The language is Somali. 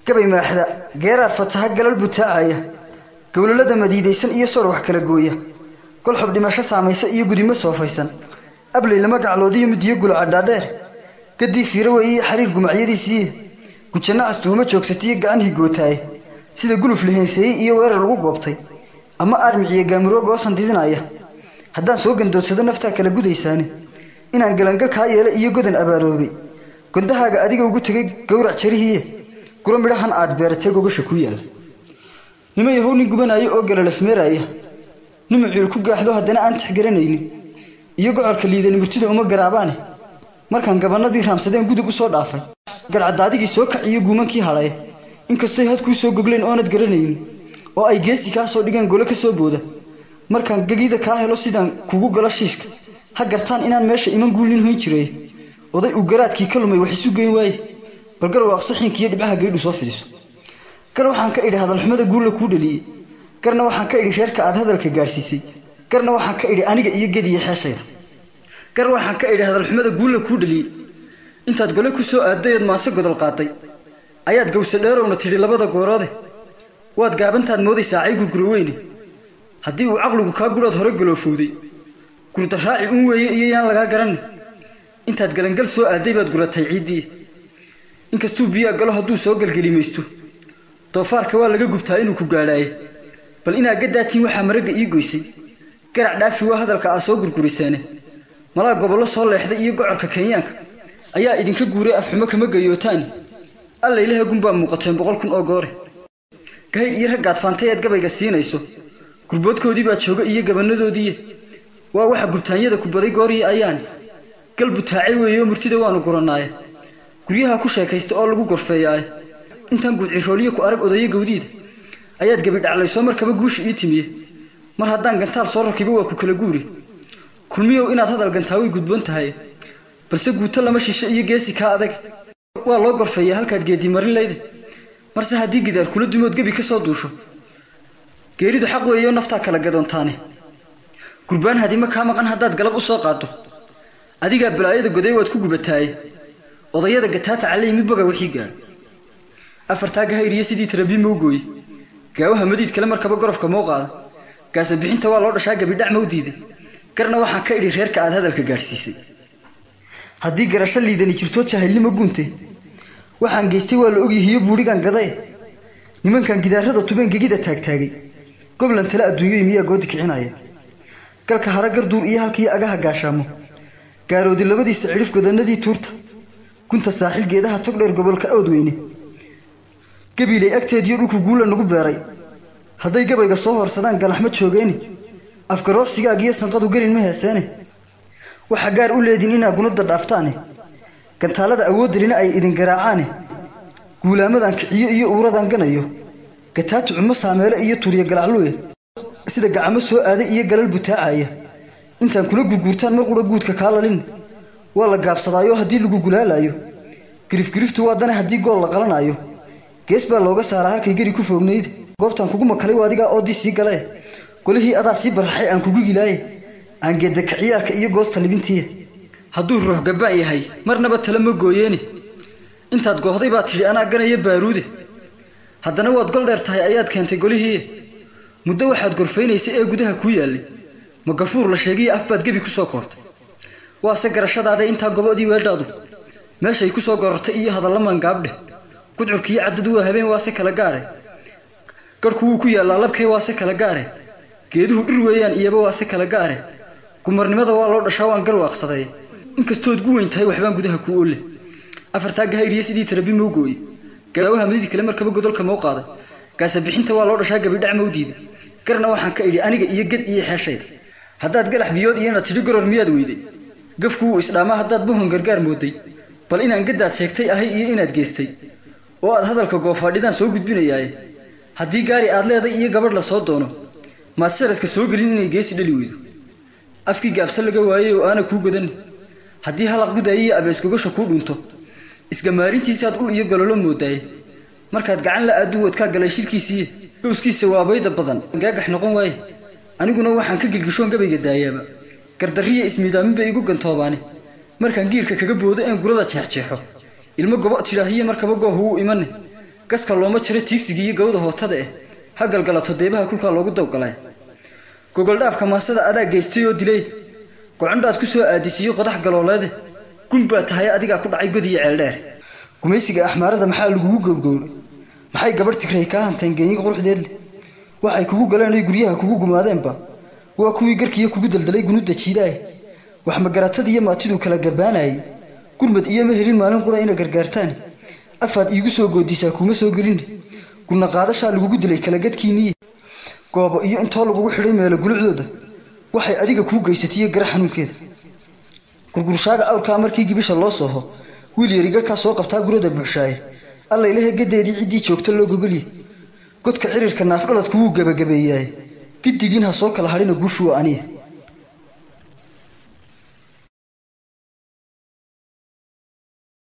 Gabay maaxda, geeraar fataha, galal butaacaya, gowlalada madiidaysan iyo soor wax kala gooya, golxob dhimasho saamaysa iyo gudimo soofaysan, abley lama gacloodiyo midiyo gulaca dhaadheer, gadii fiiro weeye xariir gumacyadiisiiye, gujanno castuuma joogsatiyo gacan higootaaye, sida guluf la heenseeyey iyo weerar lagu goobtay ama aarmiciyo gaamuro goosan didinaya. Haddaan soo gandoodsado naftaa kala gudaysaane, inaan galangal kaa yeela iyo godan abaaroobay, gondahaaga adiga ugu tegay gowrac jarihiiye, guro midhahan aad beeratay gogasha ku yaala. Nima yahow nin gubanaayo oo galalafmeeraaya, nima ciil ku gaaxdo haddana aan tixgaranaynin, iyo gocorka liidani murtida uma garaabaane. Markaan gabanadii raamsadeen gudub u soo dhaafay, garcadaadigii soo kaciyo guumankii hadhaye, inkastoy had kuu soo gogleen oonad garanaynin, oo ay geesi kaa soo dhigeen gole ka soo booda. Markaan gegida kaa helo sidaan kugu galo shiishka, ha gartaan inaan meesha iman guulnin hoyn jiray. Oday uu garaadkii ka lumay wax isu geyn waaye, bal gar waaqso xiinkiiyo dhibcaha geydhu soo fidiso. Gar waxaan ka idhi hadalxumada guulla kuu dhaliyey, garna waxaan ka idhi reerka aad hadalka gaadhsiisay, garna waxaan ka idhi aniga iyo gediyo xeeshayda. Gar waxaan ka idhi hadalxumada guulla kuu dhaliyey, intaad gole ku soo aadayood maase godol qaaday, ayaad gawse dheerowna tidhi labada gooroode. Waad gaabantaad moodaysaa cay gurguro weyne, haddii uu caqligu kaa gudhood hore galoofowday, gurdaraaci un weeye iyo yaan lagaa garanne. Intaad galangal soo aaday baad guratay ciiddii, inkastuu biyaa galo hadduu soo gelgelimaysto, doofaarka waa laga gubtaa inuu ku gaadhaaye. Bal inaa gaddaatiin waxaa maragga ii goysay, garac dhaafi waa hadalka aa soo gurguriseene. Malaa gobollo soo leexday iyo gocorka Kenyaanka ayaa idinka guuray, afxumo kama gayootaani. Allaylaha gunbaa muuqateen 100,000 oo goore. Gahayr iyo raggaad faantay eed gabayga siinayso, gurboodkoodii baa jooga iyo gabanadoodiiye. Waa waxa gubtaanyada ku baday gooriyo ayaani gal butaacay weeyo, murtida waanu gurannaaye, guryaha ku sheekaysta oo lagu gorfeeyaaye. Intaan guudcirooliyo ku arag odayo gawdiida, ayaad gabi dhaclaysoo markaba guusha ii timiye. Mar haddaan gantaal soo rakibo waa ku kala guuri. Kulmiyow inaad hadal gantaa way gudboon tahay, balse guuto lama shishe iyo geesi kaa adag, waa loo gorfeeyaa halkaad geedi marin layde. Marse haddii gidaar kula dumood gebi ka soo duusho, geeridu xaq weeyo naftaa kala gadoontaane. Gurbaan hadima kaa maqan haddaad galab u soo qaaddo, adigaa balaayada goday waad ku gubataaye. Odayada gataata caleymi boga wixii gaadho afartaa gahayriyo sidii tarabi mau gooye, gaawaha madiid kale markaba gorofka mau qaada, gaasa bixinta waa loo dhashaa gabidhac mau diiday. Garna waxaan ka idhi reerka aad hadalka gaadhsiisay, haddii garasho liidani jirto jaahilnimo guuntay, waxaan geystay waa la ogyihiyo buurigan gadae. Nimankan gidaarada tubeen gegida taagtaagay, goblan tale adduunyoy miyaa goodi kicinaya? Galka hara garduur iyo halkii agaha gaashaamo, gaaroodi labadiisa cidhif, godanadii tuurta, gunta saaxil, geedaha togdheer, gobolka Oodweyne, Gabiilay agteediyo dhulku guula nagu beeray, hadday gabayga soo horsadaan galaxma joogeeni. Afgarooxsigaagiyo sanqadu gelin ma heeseene. Waxa gaar u leedin inaa gunada dhaaftaane, gantaalada awooddarina ay idin garaacaane. Guulaamadan kiciyo iyo uuradan ganayo, gataatu cumo saameele iyo tuurya galacluye, sida gacamo soo aaday iyo galal butaacaya, intaan kula gurguurtaan mar qura guudka kaa lalin. Waa la gaabsadaayo haddii lagu gulaalaayo, girifgiriftu waa dane haddii gool la qalanaayo, gees baa looga saaraa halkay geri ku foognayd. Goobtaan kugu makalay waa adigaa oodii sii galee, golihii adaa sii baraxay aan kugu gilaaye, aan geedaka ciyaarka iyo goosta libintiiya. Hadduu ruux gabbaan yahay marnaba tala ma gooyeene. Intaad goohday baad tidhi anaa ganaya baaruude, haddana waad gol dheer tahay ayaad keentay golihii. Muddo waxaad gorfaynaysay ee gudaha kuu yaallay, ma gafuur la sheegiyo af baad gebi ku soo koobtay? Waase garashadaada intaa gobo'dii weedhaadu meeshay ku soo gorortay iyo hadallamaan gaabdheh. Gudcurkiiyo caddadu waa habeen waase kala gaare, garhku wuu ku yaallaa labkay waase kala gaare, geeduhu dhir weeyaan iyaba waase kala gaare. Gumarnimada waa loo dhashaa waan garwaaqsaday, inkastood gu weyn tahay waxbaan gudaha kuu olle. Afartaa gahayriyo sidii tarabi mau gooye, gaawaha madid kale markaba godolka mau qaaday, gaasa bixinta waa loo dhashaa gabidhac mau diiday. Garna waxaan ka idhi aniga iyo ged iyo xeeshayda, haddaad galax biyood iyana tidhi goror miyaad weyday? Gafku wuu isdhaamaa haddaad bohon gargaar mooday. Bal inaan gaddaad sheegtay ahay iyo inaad geystay oo aad hadalka goofaadhidaan soo gudbinayaaye. Haddii gaari aad leeday iyo gabadh la soo doono, maad sharadka soo gelin inay geesi dhali weydo? Afkii gaabsa laga waayey oo aana kuu godan, haddii halaq gudaayiyo abees gogosha kuu dhunto, isgamaarintiisaad ul iyo gololo moodaaye. Markaad gacan la aaduu wadkaa galay shilkiisiiye, gowskiisa waabayda badan gaagax noqon waaye. Aniguna waxaan ka gilgishoon gabayga daayaaba, gardarriya ismiidaamin bay igu gantoobaane. Markaan giirka kaga boodo een gurada jeexjeexo, ilmo gobo tidhaahiye markaba goohu wuu imane. Gaska looma jiro tiigsigii iyo gawda hootada eh, ha galgalato deebaha kulkaa loogu dawgalay. Gogoldhaafka maasada adaa geystay oo dilay, gocondhaad ku soo aadisiiyo qodax galooleede, gun baa tahay adigaa ku dhacay god iyo ceeldheer. Gumaysiga axmaarada maxaa lagugu gowrgowray? Maxay gabadh Tigray kaa hanteen geenyiga quruxdeed leh? Waxay kugu galeen oy guryaha kugu gumaadeenba waa kuwii garkiiyo kugu daldalay gunudda jiidaay. Wax magaratadii iyo maatiduu kala gabaanayay, gurmad iyo ma helin maalin qura ina gargaartaan. Afaad iigu soo goodisaa kuma soo gelin, gunna qaadashaa lagugu dilay kala gadkiinniye. Goobo iyo intoo lagugu xidhay meelo gulucdooda, waxay adiga kuu geysatiyo gara xanuunkeeda. Gurgurshaaga awrkaa markii gibisha loo sooho, wiil yari garhkaa soo qabtaa gurada buuxshaaye. Alla ilahe, gadeedii ciddii joogta loo gogolye. Godka cirirka naafdhaladku wuu gebagabeeyaay, giddigiin ha soo kala hadhina, guushu waa aniya.